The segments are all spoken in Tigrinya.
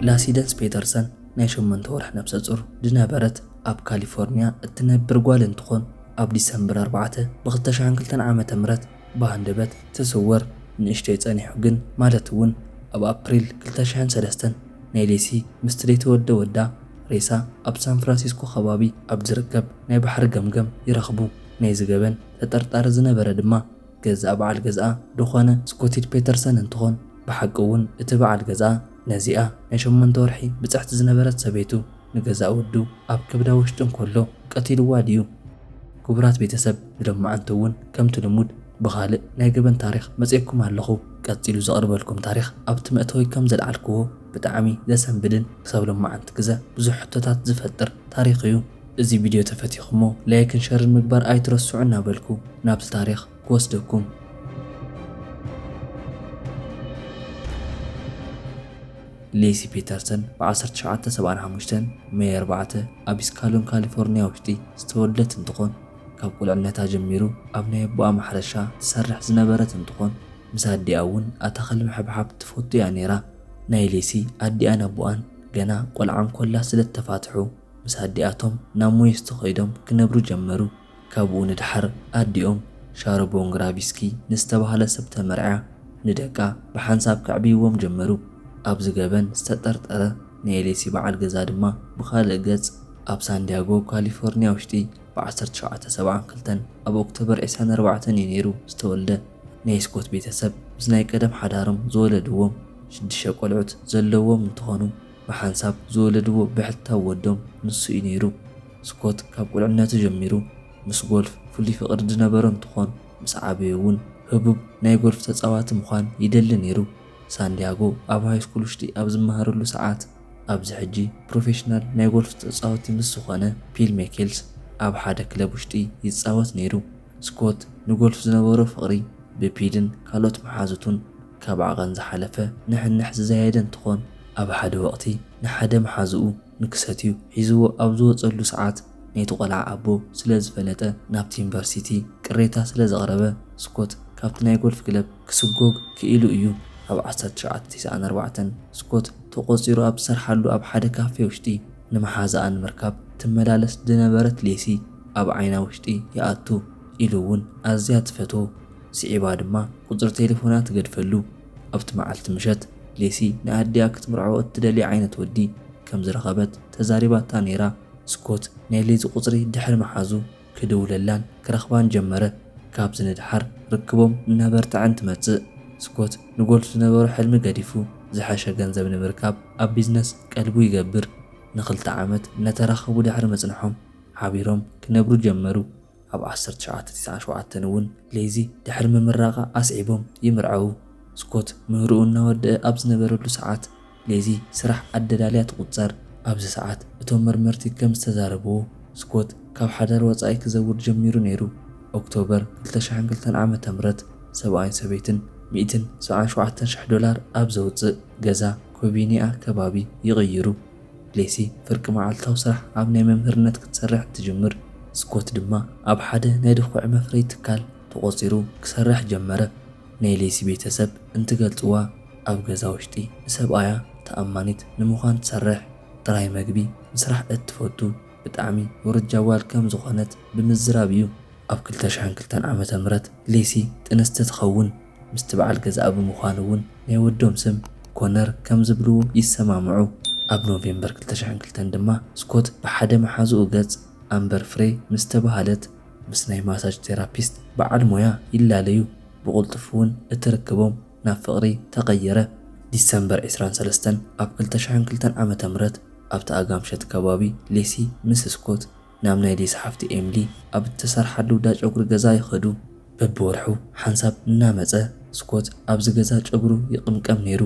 ላሲደንስ ፔተርሰን ናይ ሸሞንተ ወርሒ ነብሰ ጹር ዝነበረት ኣብ ካሊፎርኒያ እትነብር ጓል እንትኾን፣ ኣብ ዲሰምበር ኣርባዕተ ብ ክልተ ሽሕን ክልተን ዓመተ ምህረት ብሃንደበት ትስወር። ንእሽተይ ጸኒሑ ግን፣ ማለት እውን ኣብ ኣፕሪል ክልተ ሽሕን ሰለስተን፣ ናይ ሌሲ ምስቲ ዘይተወልደ ወዳ ሬሳ ኣብ ሳን ፍራንሲስኮ ከባቢ ኣብ ዝርከብ ናይ ባሕሪ ገምገም ይረኽቡ። ናይዚ ገበን ተጠርጣሪ ዝነበረ ድማ ገዛእ በዓል ገዝኣ ዝኾነ ስኮቲድ ፔተርሰን እንትኾን፣ ብሓቂ እውን እቲ በዓል ገዝኣ ነዚኣ ናይ ሸሞንተ ወርሒ ብጽሕቲ ዝነበረት ሰበይቱ ንገዛእ ወዱ ኣብ ከብዳ ውሽጢ እንከሎ ቀቲልዋ ድዩ? ክቡራት ቤተሰብ፣ ንሎማዓንቲ እውን ከምቲ ልሙድ ብኻልእ ናይ ገበን ታሪኽ መጺኤኩም ኣለኹ። ቀጺሉ ዘቕርበልኩም ታሪኽ ኣብቲ መእተዊ ከም ዘልዓልክዎ ብጣዕሚ ዘሰንብድን ክሳብ ሎማዓንቲ ግዘ ብዙሕ ሕቶታት ዝፈጥር ታሪኽ እዩ። እዚ ቪድዮ ተፈቲኹሞ ላይክን ሸርን ምግባር ኣይትረስዑ እናበልኩ ናብቲ ታሪኽ ክወስደኩም። ሌሲ ፒተርሰን ብ ዓሰርተ ትሽዓተ ሰብዓን ሓሙሽተን ሜይ ኣርባዕተ ኣብ ኢስካሎን ካሊፎርኒያ ውሽጢ ዝተወልደት እንትኾን፣ ካብ ቁልዕነታ ጀሚሩ ኣብ ናይ ኣቦኣ ማሕረሻ ትሰርሕ ዝነበረት እንትኾን፣ ምስ ኣዲኣ እውን ኣታኽል ምሕብሓብ ትፈቱ እያ ነይራ። ናይ ሌሲ ኣዲኣን ኣቦኣን ገና ቆልዓ እንኮላ ስለ እተፋትሑ፣ ምስ ኣዲኣቶም ናብ ሞየስቶ ከይዶም ክነብሩ ጀመሩ። ካብኡ ንደሓር ኣዲኦም ሻሮቦን ግራቪስኪ ንዝተባህለ ሰብ ተመርዕያ፣ ንደቃ ብሓንሳብ ከዕብይዎም ጀመሩ። ኣብዚ ገበን ዝተጠርጠረ ናይ ሌሲ በዓል ገዛ ድማ ብኻልእ ገጽ ኣብ ሳንዲያጎ ካሊፎርኒያ ውሽጢ ብ ዓሰርተ ትሽዓተ ሰብዓን ክልተን ኣብ ኦክቶበር ዕስራን ኣርባዕተን እዩ ነይሩ ዝተወልደ። ናይ ስኮት ቤተሰብ ምስ ናይ ቀደም ሓዳሮም ዝወለድዎም ሽዱሽተ ቆልዑት ዘለዎም እንትኾኑ፣ ብሓንሳብ ዝወለድዎ ብሕታዊ ወዶም ንሱ እዩ ነይሩ። ስኮት ካብ ቁልዕነቱ ጀሚሩ ምስ ጎልፍ ፍሉይ ፍቕሪ ዝነበሮ እንትኾን፣ ምስ ዓበየ እውን ህቡብ ናይ ጎልፍ ተጻዋቲ ምዃን ይደሊ ነይሩ። ሳንዲያጎ ኣብ ሃይስኩል ውሽጢ ኣብ ዝመሃረሉ ሰዓት፣ ኣብዚ ሕጂ ፕሮፌሽናል ናይ ጎልፍ ተጻወቲ ምስ ዝኾነ ፒል ሜኬልስ ኣብ ሓደ ክለብ ውሽጢ ይጻወት ነይሩ። ስኮት ንጎልፍ ዝነበሮ ፍቕሪ ብፒልን ካልኦት መሓዙቱን ካብ ዓቐን ዝሓለፈ ንሕንሕ ዝዛየደ እንትኾን፣ ኣብ ሓደ ወቕቲ ንሓደ መሓዝኡ ንክሰትዩ ሒዝዎ ኣብ ዝወጸሉ ሰዓት፣ ናይቲ ቆልዓ ኣቦ ስለ ዝፈለጠ ናብቲ ዩኒቨርሲቲ ቅሬታ ስለ ዘቕረበ፣ ስኮት ካብቲ ናይ ጎልፍ ክለብ ክስጎግ ክኢሉ እዩ። ኣብ ዓሰርተ ትሽዓተ ተስዓን ኣርባዕተን ስኮት ተቖጺሩ ኣብ ዝሰርሓሉ ኣብ ሓደ ካፌ ውሽጢ ንመሓዛኣ ንምርካብ ትመላለስ ዝነበረት ሌሲ ኣብ ዓይና ውሽጢ ይኣቱ ኢሉ እውን ኣዝያ ትፈትዎ። ስዒባ ድማ ቁጽሪ ቴሌፎና ትገድፈሉ። ኣብቲ መዓልቲ ምሸት ሌሲ ንኣዲኣ ክትምርዖ እትደሊ ዓይነት ወዲ ከም ዝረኸበት ተዛሪባታ ነይራ። ስኮት ናይ ሌዚ ቁጽሪ ድሕሪ ምሓዙ ክድውለላን ክረኽባን ጀመረ። ካብዚ ንደሓር ርክቦም እናበርትዐ እንትመጽእ፣ ስኮት ንጎልፍ ዝነበሮ ሕልሚ ገዲፉ ዝሐሸ ገንዘብ ንምርካብ ኣብ ቢዝነስ ቀልቡ ይገብር። ንኽልተ ዓመት እናተራኸቡ ድሕሪ ምጽንሖም ሓቢሮም ክነብሩ ጀመሩ። ኣብ ዓሰርተ ትሽዓተ ተስዓን ሸውዓተን እውን ሌዚ ድሕሪ ምምራቓ ኣስዒቦም ይምርዐዉ። ስኮት ምህርኡ እናወደአ ኣብ ዝነበረሉ ሰዓት ሌዚ ስራሕ ኣደላልያ ትቑጸር። ኣብዚ ሰዓት እቶም መርመርቲ ከም ዝተዛረብዎ፣ ስኮት ካብ ሓዳር ወጻኢ ክዘውር ጀሚሩ ነይሩ። ኦክቶበር ክልተ ሽሕን ክልተን ዓመተ ምህረት ሰብኣይን ሰበይትን ሚእትን ሰብዓን ሸውዓተን ሽሕ ዶላር ኣብ ዘውጽእ ገዛ ኮቪኒያ ከባቢ ይቕይሩ። ሌሲ ፍርቂ መዓልታዊ ስራሕ ኣብ ናይ መምህርነት ክትሰርሕ ትጅምር። ስኮት ድማ ኣብ ሓደ ናይ ድኹዒ መፍረይ ትካል ተቖጺሩ ክሰርሕ ጀመረ። ናይ ሌሲ ቤተሰብ እንትገልጽዋ፣ ኣብ ገዛ ውሽጢ ንሰብኣያ ተኣማኒት ንምዃን ትሰርሕ፣ ጥራይ መግቢ ምስራሕ እትፈቱ፣ ብጣዕሚ ውርጃ ጓል ከም ዝኾነት ብምዝራብ እዩ። ኣብ ክልተ ሽሕን ክልተን ዓመተ ምህረት ሌሲ ጥንስቲ ትኸውን። ምስቲ በዓል ገዛኣ ብምዃን እውን ናይ ወዶም ስም ኮነር ከም ዝብልዎ ይሰማምዑ። ኣብ ኖቬምበር ክልተ ሽሕን ክልተን ድማ ስኮት ብሓደ መሓዝኡ ገጽ ኣምበር ፍሬ ምስ ተባህለት ምስ ናይ ማሳጅ ቴራፒስት በዓል ሞያ ይላለዩ። ብቕልጡፍ እውን እቲ ርክቦም ናብ ፍቕሪ ተቐየረ። ዲሰምበር ዕስራን ሰለስተን ኣብ ክልተ ሽሕን ክልተን ዓመተ ምህረት ኣብቲ ኣጋ ምሸት ከባቢ ሌሲ ምስ ስኮት ናብ ናይ ሌሲ ሓፍቲ ኤምሊ ኣብ እትሰርሓሉ እንዳ ጨጉሪ ገዛ ይኸዱ። በብወርሑ ሓንሳብ እናመጸ ስኮት ኣብዚ ገዛ ጨጉሩ ይቕምቀም ነይሩ።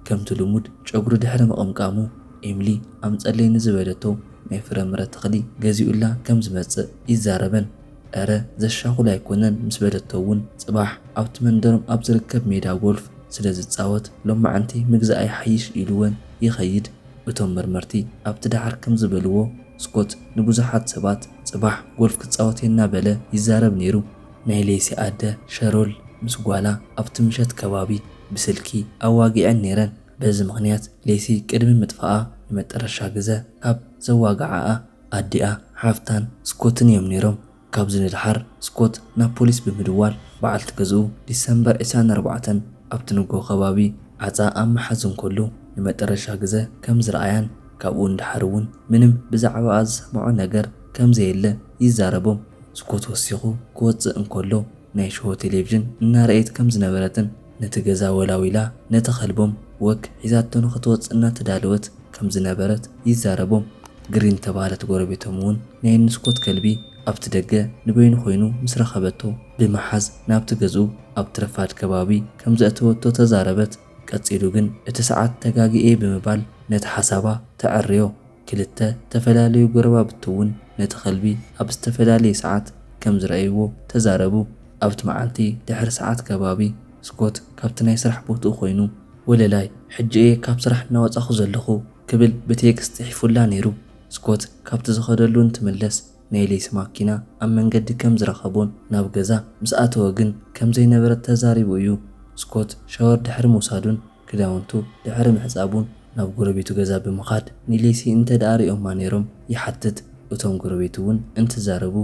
ከምቲ ልሙድ ጨጉሩ ድሕሪ ምቕምቃሙ፣ ኤምሊ ኣምጸለይ ንዝበለቶ ናይ ፍረምረ ተኽሊ ገዚኡላ ከም ዝመጽእ ይዛረበን፣ "ኧረ ዘሻኹል ኣይኮነን" ምስ በለቶ እውን፣ ጽባሕ ኣብቲ መንደሮም ኣብ ዝርከብ ሜዳ ጎልፍ ስለ ዝጻወት፣ "ሎማዓንቲ ምግዛእ ይሓይሽ" ኢሉወን ይኸይድ። እቶም መርመርቲ ኣብቲ ደሓር ከም ዝበልዎ፣ ስኮት ንብዙሓት ሰባት ጽባሕ ጎልፍ ክጻወት እየ እናበለ ይዛረብ ነይሩ። ናይ ሌሲ ኣደ ሸሮል ምስ ጓላ ኣብቲ ምሸት ከባቢ ብስልኪ ኣዋጊዐን ነይረን። በዚ ምኽንያት ሌሲ ቅድሚ ምጥፋኣ ንመጠረሻ ግዘ ካብ ዘዋግዓኣ ኣዲኣ፣ ሓፍታን ስኮትን እዮም ነይሮም። ካብዚ ንድሓር ስኮት ናብ ፖሊስ ብምድዋል በዓልቲ ገዝኡ ዲሰምበር ዕስራን ኣርባዕተን ኣብቲ ንግሆ ከባቢ ዓፃ ኣብ ምሓዝ እንከሎ ንመጠረሻ ግዘ ከም ዝረኣያን ካብኡ ንድሓር እውን ምንም ብዛዕባኣ ዝሰምዖ ነገር ከም ዘየለ ይዛረቦም። ስኮት ወሲኹ ክወፅእ እንከሎ ናይ ሽሆ ቴሌቪዥን እናረኣየት ከም ዝነበረትን ነቲ ገዛ ወላዊላ ነቲ ከልቦም ወክ ሒዛቶ ንኽትወፅእ እናተዳለወት ከም ዝነበረት ይዛረቦም። ግሪን ዝተባህለት ጎረቤቶም እውን ናይ ንስኮት ከልቢ ኣብቲ ደገ ንበይኑ ኮይኑ ምስ ረኸበቶ ብምሓዝ ናብቲ ገዝኡ ኣብቲ ረፋድ ከባቢ ከም ዘእተወቶ ተዛረበት። ቀጺሉ ግን እቲ ሰዓት ተጋጊኤ ብምባል ነቲ ሓሳባ ተዐርዮ። ክልተ ዝተፈላለዩ ጎረባብቲ እውን ነቲ ከልቢ ኣብ ዝተፈላለየ ሰዓት ከም ዝረኣይዎ ተዛረቡ። ኣብቲ መዓልቲ ድሕሪ ሰዓት ከባቢ ስኮት ካብቲ ናይ ስራሕ ቦትኡ ኮይኑ ወለላይ ሕጂ እየ ካብ ስራሕ እናወጻኹ ዘለኹ ክብል ብቴክስት ጽሒፉላ ነይሩ። ስኮት ካብቲ ዝኸደሉ እንትምለስ ናይ ሌሲ ማኪና ኣብ መንገዲ ከም ዝረኸቦን ናብ ገዛ ምስ ኣተወ ግን ከም ዘይነበረት ተዛሪቡ እዩ። ስኮት ሻወር ድሕሪ ምውሳዱን ክዳውንቱ ድሕሪ ምሕጻቡን ናብ ጎረቤቱ ገዛ ብምኻድ ንሌሲ እንተ ደኣ ሪኦማ ነይሮም ይሓትት። እቶም ጎረቤቱ እውን እንትዛረቡ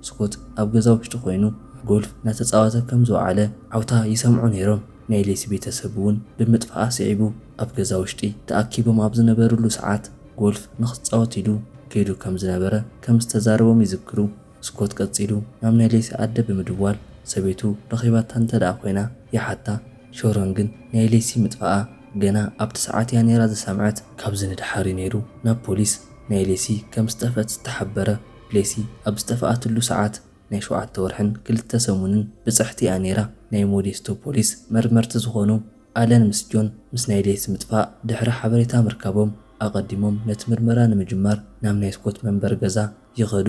ስኮት ኣብ ገዛ ውሽጢ ኮይኑ ጎልፍ እናተጻወተ ከም ዝወዓለ ዓውታ ይሰምዑ ነይሮም። ናይ ሌሲ ቤተሰብ እውን ብምጥፋኣ ስዒቡ ኣብ ገዛ ውሽጢ ተኣኪቦም ኣብ ዝነበርሉ ሰዓት ጎልፍ ንኽጻወት ኢሉ ከይዱ ከም ዝነበረ ከም ዝተዛረቦም ይዝክሩ። ስኮት ቀጺሉ ናብ ናይ ሌሲ ኣደ ብምድዋል ሰበይቱ ረኺባታ እንተ ደኣ ኮይና ይሓታ። ሾሮን ግን ናይ ሌሲ ምጥፋኣ ገና ኣብቲ ሰዓት እያ ነይራ ዝሰምዐት። ካብዚ ንድሓር እዩ ነይሩ ናብ ፖሊስ ናይ ሌሲ ከም ዝጠፍአት ዝተሓበረ። ሌሲ ኣብ ዝጠፍኣትሉ ሰዓት ናይ ሸውዓተ ወርሕን ክልተ ሰሙንን ብጽሕቲ እያ ነይራ። ናይ ሞዴስቶ ፖሊስ መርመርቲ ዝኾኑ ኣለን ምስ ጆን ምስ ናይ ሌሲ ምጥፋእ ድሕሪ ሓበሬታ ምርካቦም ኣቐዲሞም ነቲ ምርመራ ንምጅማር ናብ ናይ ስኮት መንበሪ ገዛ ይኸዱ።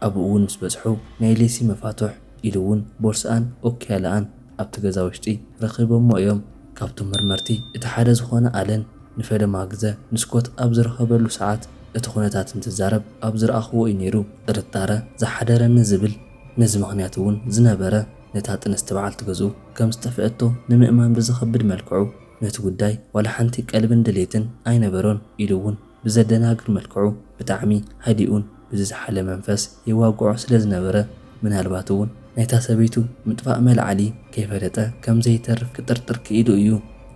ኣብኡ እውን ምስ በጽሑ ናይ ሌሲ መፋትሕ ኢሉ እውን ቦርስኣን ኦክያላኣን ኣብቲ ገዛ ውሽጢ ረኺቦሞ እዮም። ካብቶም መርመርቲ እቲ ሓደ ዝኾነ ኣለን ንፈለማ ግዘ ንስኮት ኣብ ዝረኸበሉ ሰዓት እቲ ኩነታት እንትዛረብ ኣብ ዝረኣኽዎ እዩ ነይሩ ጥርጣረ ዝሓደረኒ ዝብል። ነዚ ምኽንያት እውን ዝነበረ ነታ ጥንስቲ በዓልቲ ገዝኡ ከም ዝጠፍአቶ ንምእማን ብዝኸብድ መልክዑ ነቲ ጉዳይ ዋላ ሓንቲ ቀልብን ድሌትን ኣይነበሮን ኢሉ እውን ብዘደናግር መልክዑ ብጣዕሚ ሃዲኡን ብዝዝሓለ መንፈስ የዋግዖ ስለ ዝነበረ ምናልባት እውን ናይታ ሰበይቱ ምጥፋእ መልዓሊ ከይፈለጠ ከም ዘይተርፍ ክጥርጥር ክኢሉ እዩ።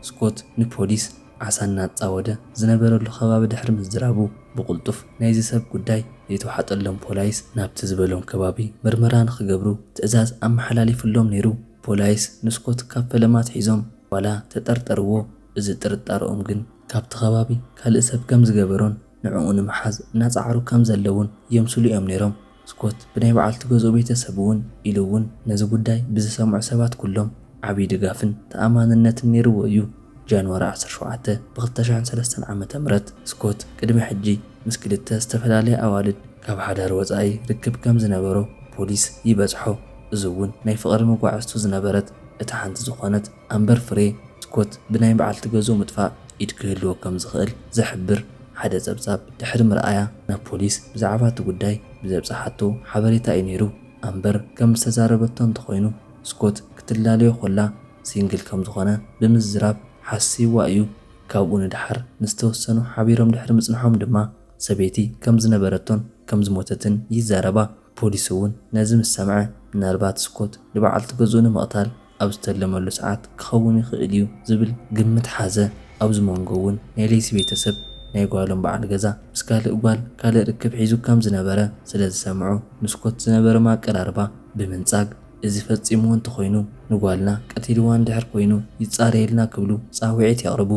ስኮት ንፖሊስ ዓሳ እናጻወደ ዝነበረሉ ከባቢ ድሕሪ ምዝራቡ ብቕልጡፍ ናይዚ ሰብ ጉዳይ ዘይተዋሓጠሎም ፖላይስ ናብቲ ዝበሎም ከባቢ ምርመራ ንኽገብሩ ትእዛዝ ኣመሓላሊፍሎም ነይሩ። ፖላይስ ንስኮት ካብ ፈለማ ኣትሒዞም ዋላ ተጠርጠርዎ፣ እዚ ጥርጣረኦም ግን ካብቲ ከባቢ ካልእ ሰብ ከም ዝገበሮን ንዕኡ ንምሓዝ እናጸዓሩ ከም ዘለውን የምስሉ እዮም ነይሮም። ስኮት ብናይ በዓልቲ ገዝኡ ቤተሰብ እውን ኢሉ እውን ነዚ ጉዳይ ብዝሰምዑ ሰባት ኩሎም ዓብዪ ድጋፍን ተኣማንነትን ነይርዎ እዩ። ጃንዋሪ ዓሰርተ ሸውዓተ ብ ክልተ ሽሕን ሰለስተን ዓመተ ምህረት ስኮት ቅድሚ ሕጂ ምስ ክልተ ዝተፈላለያ ኣዋልድ ካብ ሓዳር ወጻኢ ርክብ ከም ዝነበሮ ፖሊስ ይበጽሖ። እዚ እውን ናይ ፍቕሪ መጓዕዝቱ ዝነበረት እታ ሓንቲ ዝኾነት ኣምበር ፍሬ ስኮት ብናይ በዓልቲ ገዝኡ ምጥፋእ ኢድ ክህልዎ ከም ዝኽእል ዝሕብር ሓደ ጸብጻብ ድሕሪ ምርኣያ ናብ ፖሊስ ብዛዕባ እቲ ጉዳይ ብዘብጽሓቶ ሓበሬታ እዩ ነይሩ። ኣምበር ከም ዝተዛረበቶ እንተኾይኑ ስኮት ክትላለዮ ኮላ ሲንግል ከም ዝኾነ ብምዝራብ ሓሲዋ እዩ። ካብኡ ንድሓር ንዝተወሰኑ ሓቢሮም ድሕሪ ምጽንሖም ድማ ሰበይቲ ከም ዝነበረቶን ከም ዝሞተትን ይዛረባ። ፖሊስ እውን ነዚ ምስ ሰምዐ ምናልባት ስኮት ንበዓልቲ ገዝኡ ንምቕታል ኣብ ዝተለመሉ ሰዓት ክኸውን ይኽእል እዩ ዝብል ግምት ሓዘ። ኣብዚ መንጎ እውን ናይ ሌሲ ቤተሰብ ናይ ጓሎም በዓል ገዛ ምስ ካልእ ጓል ካልእ ርክብ ሒዙ ከም ዝነበረ ስለ ዝሰምዑ ንስኮት ዝነበሮም ኣቀራርባ ብምንጻግ እዚ ፈጺምዎ እንተኾይኑ ንጓልና ቀቲልዋ እንድሕር ኮይኑ ይጻረየልና ክብሉ ጻውዒት የቕርቡ።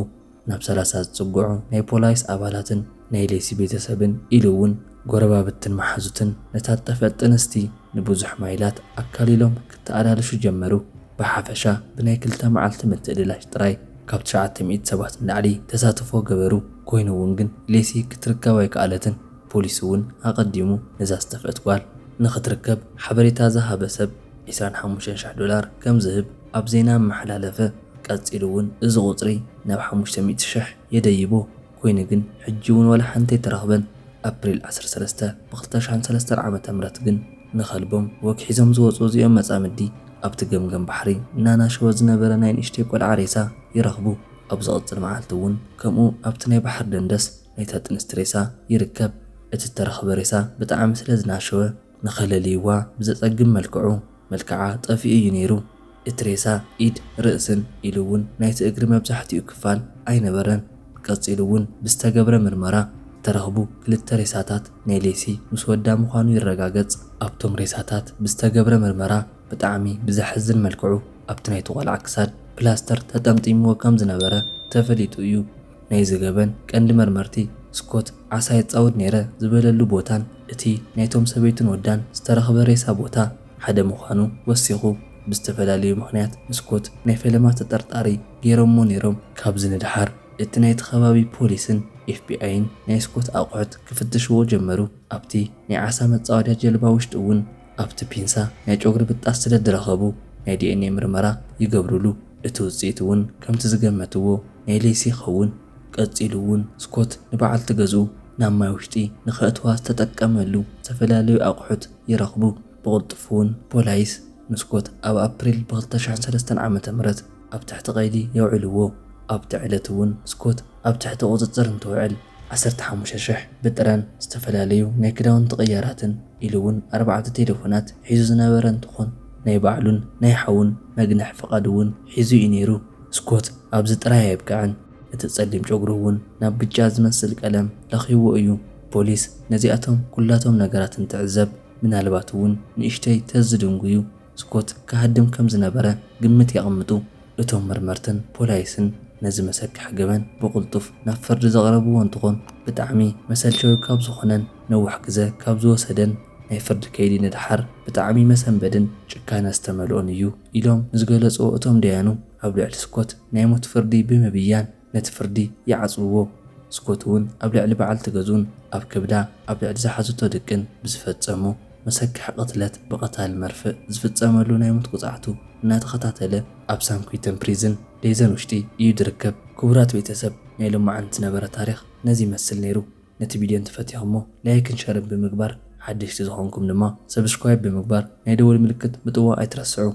ናብ ሰላሳ ዝጽግዑ ናይ ፖላይስ ኣባላትን ናይ ሌሲ ቤተሰብን ኢሉ እውን ጎረባብትን መሓዙትን ነታ ዝጠፍአት ጥንስቲ ንብዙሕ ማይላት ኣካሊሎም ክተኣላልሹ ጀመሩ። ብሓፈሻ ብናይ ክልተ መዓልቲ ምትእልላሽ ጥራይ ካብ ትሽዓተ ሚእቲ ሰባት ንላዕሊ ተሳትፎ ገበሩ። ኮይኑ እውን ግን ሌሲ ክትርከብ ኣይከኣለትን። ፖሊስ እውን ኣቐዲሙ ነዛ ዝጠፍአት ጓል ንኽትርከብ ሓበሬታ ዝሃበ ሰብ ዕስራን ሓሙሽተን ሽሕ ዶላር ከም ዝህብ ኣብ ዜና ኣመሓላለፈ። ቀጺሉ እውን እዚ ቁጽሪ ናብ ሓሙሽተ ሚእቲ ሽሕ የደይቦ። ኮይኑ ግን ሕጂ እውን ዋላ ሓንቲ ኣይተረኽበን። ኣፕሪል ዓሰርተ ሰለስተ ብ ክልተ ሽሕን ሰለስተን ዓመተ ምህረት ግን ንኸልቦም ወክ ሒዞም ዝወጹ እዚኦም መጻምዲ ኣብቲ ገምገም ባሕሪ እናናሸወ ዝነበረ ናይ ንእሽተይ ቆልዓ ሬሳ ይረኽቡ። ኣብ ዝቐጽል መዓልቲ እውን ከምኡ ኣብቲ ናይ ባሕሪ ደንደስ ናይታ ጥንስቲ ሬሳ ይርከብ። እቲ እተረኽበ ሬሳ ብጣዕሚ ስለ ዝናሸወ ንኸለልይዋ ብዘጸግም መልክዑ መልክዓ ጠፊኡ እዩ ነይሩ። እቲ ሬሳ ኢድ፣ ርእስን ኢሉ እውን ናይቲ እግሪ መብዛሕትኡ ክፋል ኣይነበረን። ቀጺሉ እውን ብዝተገብረ ምርመራ እተረኽቡ ክልተ ሬሳታት ናይ ሌሲ ምስ ወዳ ምዃኑ ይረጋገጽ። ኣብቶም ሬሳታት ብዝተገብረ ምርመራ ብጣዕሚ ብዘሕዝን መልክዑ ኣብቲ ናይቲ ቆልዓ ክሳድ ፕላስተር ተጠምጢምዎ ከም ዝነበረ ተፈሊጡ እዩ። ናይዚ ገበን ቀንዲ መርመርቲ ስኮት ዓሳ ይጻወት ነይረ ዝበለሉ ቦታን እቲ ናይቶም ሰበይቱን ወዳን ዝተረኽበ ሬሳ ቦታ ሓደ ምዃኑ ወሲኹ ብዝተፈላለዩ ምኽንያት ንስኮት ናይ ፈለማ ተጠርጣሪ ገይሮሞ ነይሮም። ካብዚ ንድሓር እቲ ናይቲ ከባቢ ፖሊስን ኤፍቢኣይን ናይ ስኮት ኣቑሑት ክፍትሽዎ ጀመሩ። ኣብቲ ናይ ዓሳ መጻወድያ ጀልባ ውሽጢ እውን ኣብቲ ፒንሳ ናይ ጨጉሪ ብጣስ ስለ ዝረኸቡ ናይ ዲኤንኤ ምርመራ ይገብሩሉ። እቲ ውጽኢት እውን ከምቲ ዝገመትዎ ናይ ሌሲ ይኸውን። ቀጺሉ እውን ስኮት ንበዓልቲ ገዝኡ ናብ ማይ ውሽጢ ንኸእትዋ ዝተጠቀመሉ ዝተፈላለዩ ኣቑሑት ይረኽቡ። ብቕልጡፍ እውን ፖላይስ ንስኮት ኣብ ኣፕሪል ብ2003 ዓ.ም ኣብ ትሕቲ ቀይዲ የውዕልዎ። ኣብቲ ዕለት እውን ስኮት ኣብ ትሕቲ ቁጽጽር እንትውዕል ዓሰርተ ሓሙሽተ ሽሕ ብጥረን ዝተፈላለዩ ናይ ክዳውንቲ ቅያራትን ኢሉ እውን ኣርባዕተ ቴሌፎናት ሒዙ ዝነበረ እንትኾን ናይ ባዕሉን ናይ ሓውን መግንሒ ፍቓድ እውን ሒዙ እዩ ነይሩ። ስኮት ኣብዚ ጥራይ ኣየብቅዐን፣ እቲ ጸሊም ጨጉሩ እውን ናብ ብጫ ዝመስል ቀለም ለኺዎ እዩ። ፖሊስ ነዚኣቶም ኩላቶም ነገራት እንትዕዘብ ምናልባት እውን ንእሽተይ ተዝድንጉዩ ስኮት ክሃድም ከም ዝነበረ ግምት የቕምጡ። እቶም መርመርትን ፖላይስን ነዚ መሰክሕ ገበን ብቕልጡፍ ናብ ፍርዲ ዘቕረብዎ እንትኾን ብጣዕሚ መሰልቸዊ ካብ ዝኾነን ነዊሕ ግዘ ካብ ዝወሰደን ናይ ፍርዲ ከይዲ ንድሓር ብጣዕሚ መሰንበድን ጭካነ ዝተመልኦን እዩ ኢሎም ንዝገለፅዎ እቶም ደያኑ ኣብ ልዕሊ ስኮት ናይ ሞት ፍርዲ ብምብያን ነቲ ፍርዲ ይዓጽውዎ። ስኮት እውን ኣብ ልዕሊ በዓልቲ ገዝኡን ኣብ ከብዳ ኣብ ልዕሊ ዝሓዘቶ ድቅን ብዝፈጸሞ መሰክሕ ቅትለት ብቐታሊ መርፍእ ዝፍጸመሉ ናይ ሞት ቅጻዕቱ እናተኸታተለ ኣብ ሳን ኩንተን ፕሪዝን ዴዘን ውሽጢ እዩ ዝርከብ። ክቡራት ቤተሰብ ናይ ሎማዓንቲ ዝነበረ ታሪኽ ነዚ ይመስል ነይሩ። ነቲ ቪድዮ እንተፈቲኹሞ ላይክን ሸርን ብምግባር ሓደሽቲ ዝኾንኩም ድማ ሰብስክራይብ ብምግባር ናይ ደወል ምልክት ምጥዋቕ ኣይትረስዑ።